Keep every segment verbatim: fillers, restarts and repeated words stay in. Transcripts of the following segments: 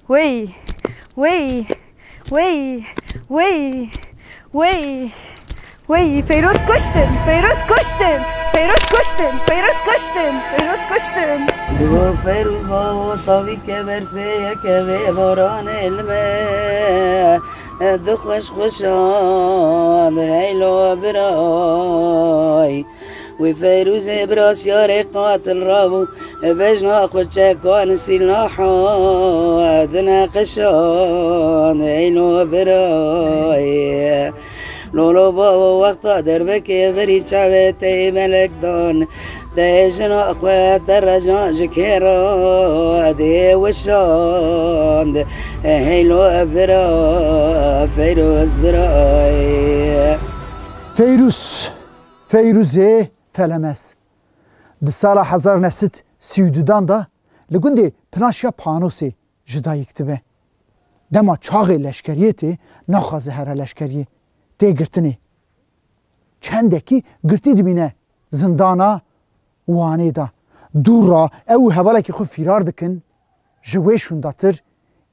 Wey, wey, wey, wey, wey, wey, Feyroz kuştin, Feyroz kuştin, Feyroz kuştin, Feyroz kuştin, Feyroz kuştin. Digo Feyroz bavo tavî kever feye keve boranê li me. Di xweş xweşan heylo biray. Wî Feyrûzê bira Siyarê qatil rabû, bejna xwe çekan sîlaha dineqişand, eyno birayê. Lolo bavo wexta derbekê berî çavê te yê melek dan, te yê jina xwe te rejan ji kê re dê wişand, heylo bira Feyrûz birayê. Feyrûz. Feyrûzê Felemez. Di sala hezar neh sed sî û dudan de li gundê Pinaşiya Panosê ji dayik dibe. Dema çaxê leşkeriyê tê, naxwaze here leşkeriyê. Tê girtinê. Çendekî girtî dimîne zindana Wanê de. Dû re ew û hevalekî xwe fîrar dikin, ji wê şûndatir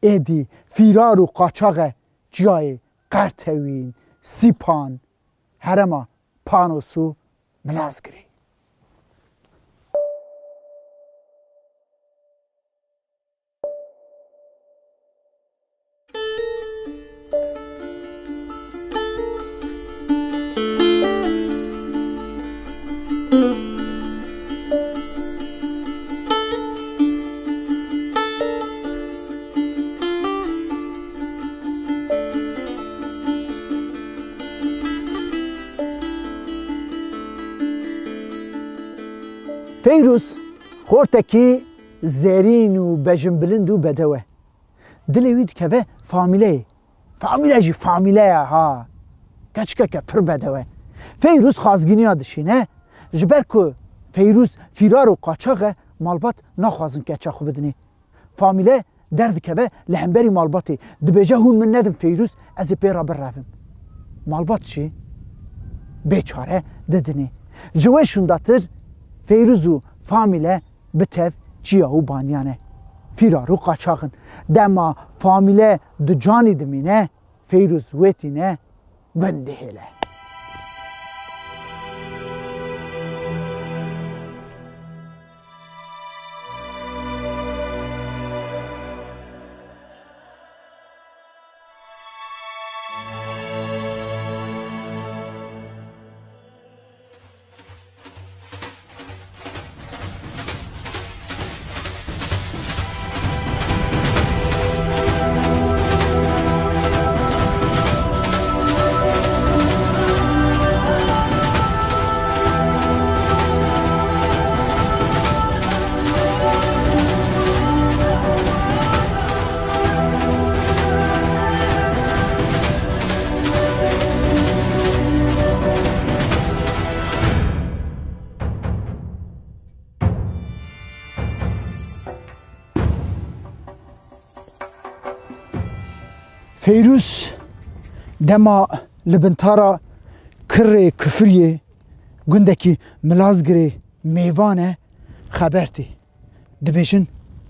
êdî fîrar û qaçax e çiyayê Qertewîn, Sîpan, herêma Panos û Milazgirê. Feyrûz, xortekî zerîn û bejinbilind û bedew e. Dilê wî dikeve famîleyê. Famîle jî famîle ye ha. Keçikeke pir bedew e. Feyrûz xazgîniya dişîne, ji ber ku Feyrûz fîrar û qaçax e, malbat naxwazin keça xwe bidinê. Famîle derdikeve li hemberî malbatê, dibêje, hûn min nedin Feyrûz, ez ê pê re birevim. Malbat jî bêçare didinê. Ji wê şûndatir Feyrûz û famîle bi tev çiya û baniyan e. Fîrar û qaçax in. Dema famîle di canî dimîne, Feyrûz wê tîne gund dihêle. Feyrûz dema li bintara kirê Kifiriyê, gundekî Milazgirê mêvan e, xeber tê. Dibêjin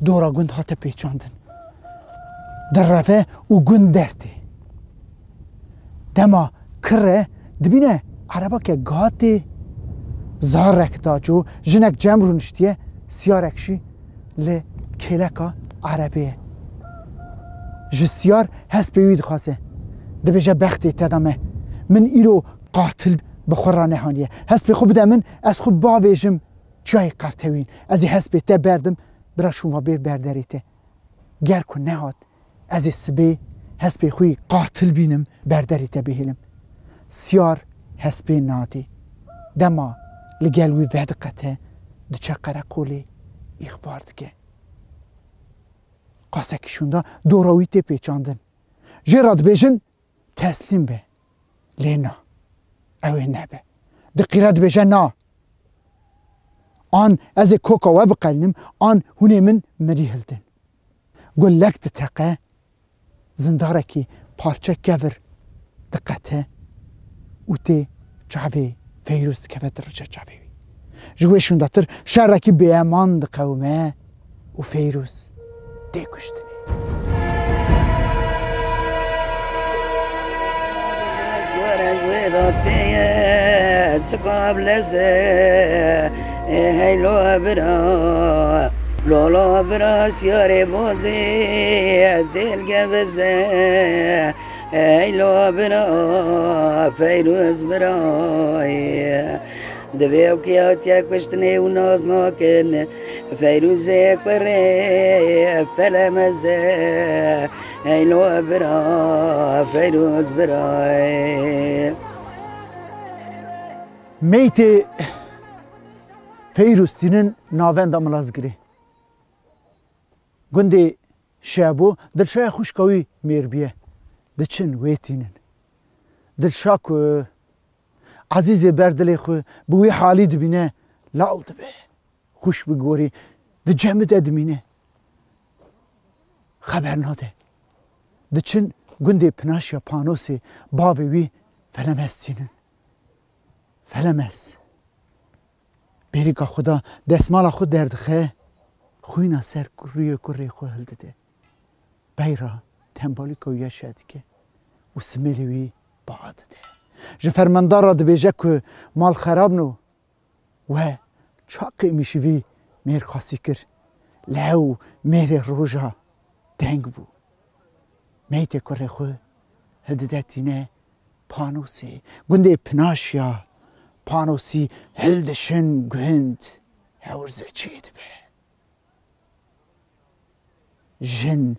dora gund hate pêçandin. Direve û gund dertê. Dema kir e, dibîne erebake gatê, zarek daco, jinek cem rûniştiye, siyarek jî li kêleka erebê ye. Ji siyar hespê wî dixwaze. Dibêje, bextê te de me. Min îro qatil bi xwe re nehaniye. Hespê xwe bide min, ez xwe bavêjim çiyayê Qertewîn. Ez ê hespê te berdim, bira şûnva bê ber derê te. Ger ku nehat, ez ê sibê hespê xwe yî qatil bînim, ber derê te bihêlim. Siyar hespê nadê. Dema li gel wî vediqete, diçe qereqolê, îxbar dike. Qasekî şûnda dora wî tê pêçandin. Jê re dibêjin, teslîm be. Lê na. Ew ê nebe. Diqîre dibêje, na. An ez ê koka we biqelînim, an hûn ê min mirî hildin. Gulek diteqe, zindarekî parçe kevir diqete û tê çavê Feyrûz dikeve, dirije çavê wî. Ji wê şûndatir şerekî bêeman diqewime û Feyrûz tê kuştinê. Dateye çiqab leze, ê heylo bira, lolo bira siyarê bozê, dêl geveze, ê heylo bira, Feyrûz bira. Divê ew kê hatiye kuştinê û nas nakin, Feyrûzê kurê felemeze, heylo bira, Feyrûz bira. Meytê Feyrûz tînin navenda Milazgirê. Gundê Şebo, Dilşaya xwişka wî mêr bûye. Diçin wê tînin. Dilşa ku Ezîzê ber dilê xwe bi wî halî dibîne, lal dibe. Xwişk bi gorî di cemi de dimîne. Xeber nade. Diçin gundê Pinaşya Panosê bavê wî Felemez tînin. Felemez. Bêrîka xwe da destmala xwe derdixe, xwîna ser rûyê kurê xwe hildide. Beyra tembalîka wî ya şeh dike û simêlê wî ba dide. Ji fermendar re dibêje ku mal xerab no. We çaqê êmîşî vî mêr xwesî kir. Lê ew mêrê roja deng bû. Meytê kurê xwe hildide tîne Panosê, gundê Pinaşya Panosî hildişin gund, hewrze çêdibe. Jin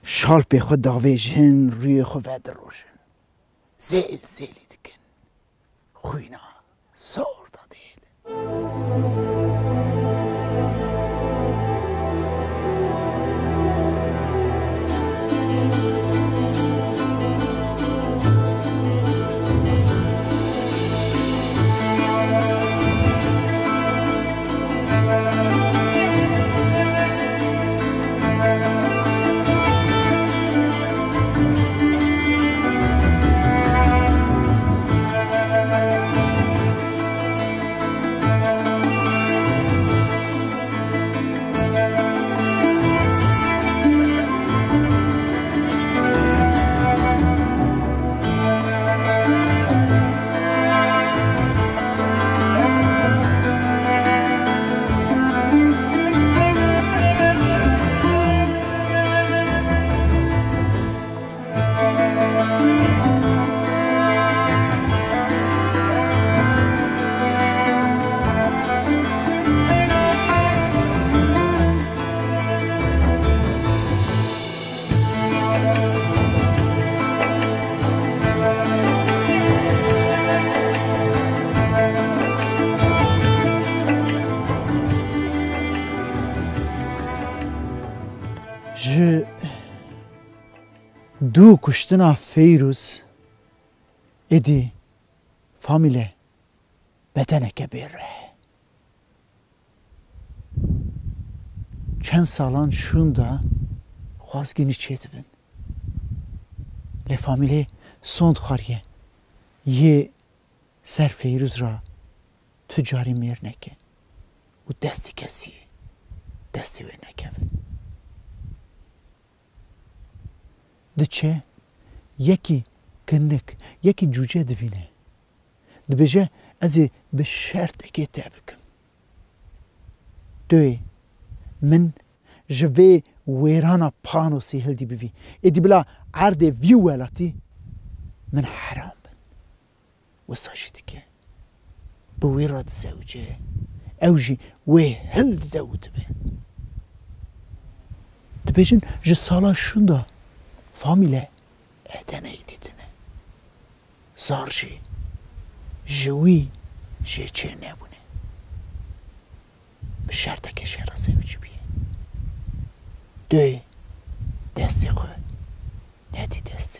şalpê xwe davêjin, rûyê xwe vedirojin. Zêl zêlî dikin. Xwîna zor da dihêlin. Ji dû kuştina Feyrûz êdî famîle bedeneke bê rih. Çend salan şûnda xwazgînî çêdibin. Lê famîlê sond xwariye yê ser Feyrûz ra tu carî mêr neke û destê kesî destê wê nekeve. Diçe yekî kinik, yekî cûce dibîne. Dibêje, ez ê bi şertekê te bikim. Doyê min ji vê wêrana Panosî hildî bivî. Êdî bila erdê vî welatî min heram bin. Wisa jî dike. Bi wî re dizewce. Ew jî wê hildide û dibe. Dibêjin ji sala şûnda famîle Edeneyê dîtine. Zar jî ji wî jê çê nebûne. Bi şertekê jê re zewicî bûye. Doyê destê xwe nedî destê